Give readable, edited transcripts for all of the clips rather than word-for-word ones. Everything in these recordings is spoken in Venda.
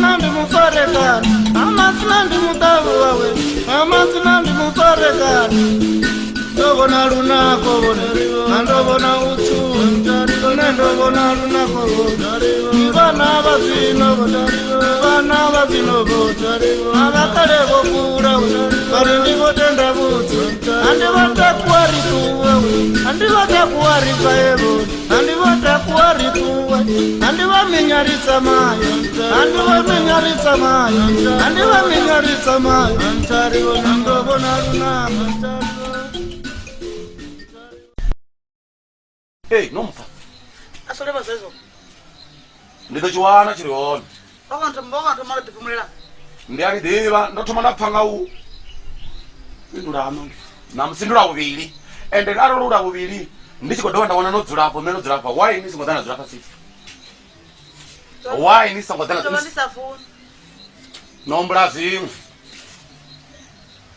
Amatsina ndi mufarekani, amatsina ndi muṱavhu wawe, amatsina ndi mufarekani. Ndo vhona lunako vhone, na ndo vhona utswu, nṋe ndo vhona lunako vhone. Ndi vhana vha zwino vhone, ndi vhana vha zwino vhone, a vha kale vho kula vhone, vha ri ndi vho tenda vhutsi. A ndi vha takuwa ri ṱuwe, a ndi vha takuwa ri bvae vhone, a ndi vha takuwa ri ṱuwe, a ndi vha minya ri tsamaye, a ndi vha minya ri tsamaye, a ndi vha minya ri tsamaye. Ndo vhona lunako. Ei, no mpfa. A so levha zwezwo. Ndi ḓo tshi wana tshi ri hone. Vha kona thoma vha kona thoma ḽo ḓifhumulela. Ndi a ni ḓivha ndo thoma nda pfa nga u fhindula haṋu ṋamusi ndi lwa vhuvhili ende arali lu lwa vhuvhili ndi tshi khou dovha nda wana no dzula afho nṋe no dzula afha why ni songo ḓa na dzula fhasi why ni songo ḓa na Ndo vha ndi sa funi. no humbula zwiṅwe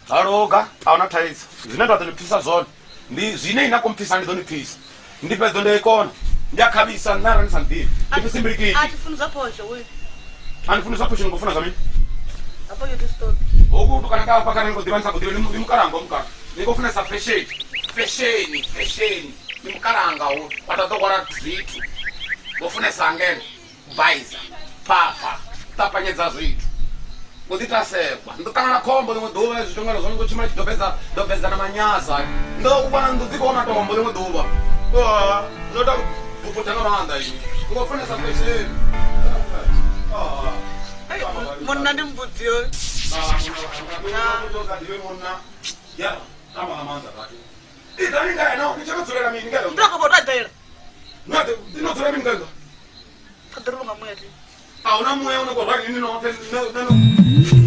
Ha luga, a huna thaidzo. Zwine nda ḓo ni pfisa zwone ndi zwine inwi na khou mpfisa ndi ḓo ni pfisa. Ndi fhedzo ndi a i kona. Ndi a khavhisa nṋe arali ni sa nḓivhi. Ndi pfi Simbilikiti. A thi funi zwa phosho we. A ni funi zwa phosho ni khou funa zwa mini? Zwa phosho thi zwi ṱoḓi. Hoku kutukana ka hafha kana ni khou ḓivha ni sa khou ḓivhi ndi mukalanga hoyu mukala. Ni khou funesa fesheni, fesheni, fesheni. Ndi mukalanga hoyu wa tou ḓo hwala zwithu. Vho funesa ngeno. Baiza, phapha, ṱapanyedza zwithu, u ḓi ita sekwa. Ndi ḓo ṱangana khombo ḽiṅwe ḓuvha hezwi zwithu ngeno zwo no tshimbila tshi dobedza dobedza na manyaza. Ndi ḓo wana nnḓu dzi khou wa matombo ḽiṅwe ḓuvha. No ita vhuputha nga maanḓa inwi. Ni khou funesa fesheni. Munna ndi mbudzi yo. Ya, tamba nga maanḓa vhathu. Iḓani ngeno, ni tsha no dzulela mini ngeno? Ndo khou to eḓela. No dzula mini ngeno? Kha ḓi ri vhunga muya thi. A huna muya une khou rwa ini noṱhe.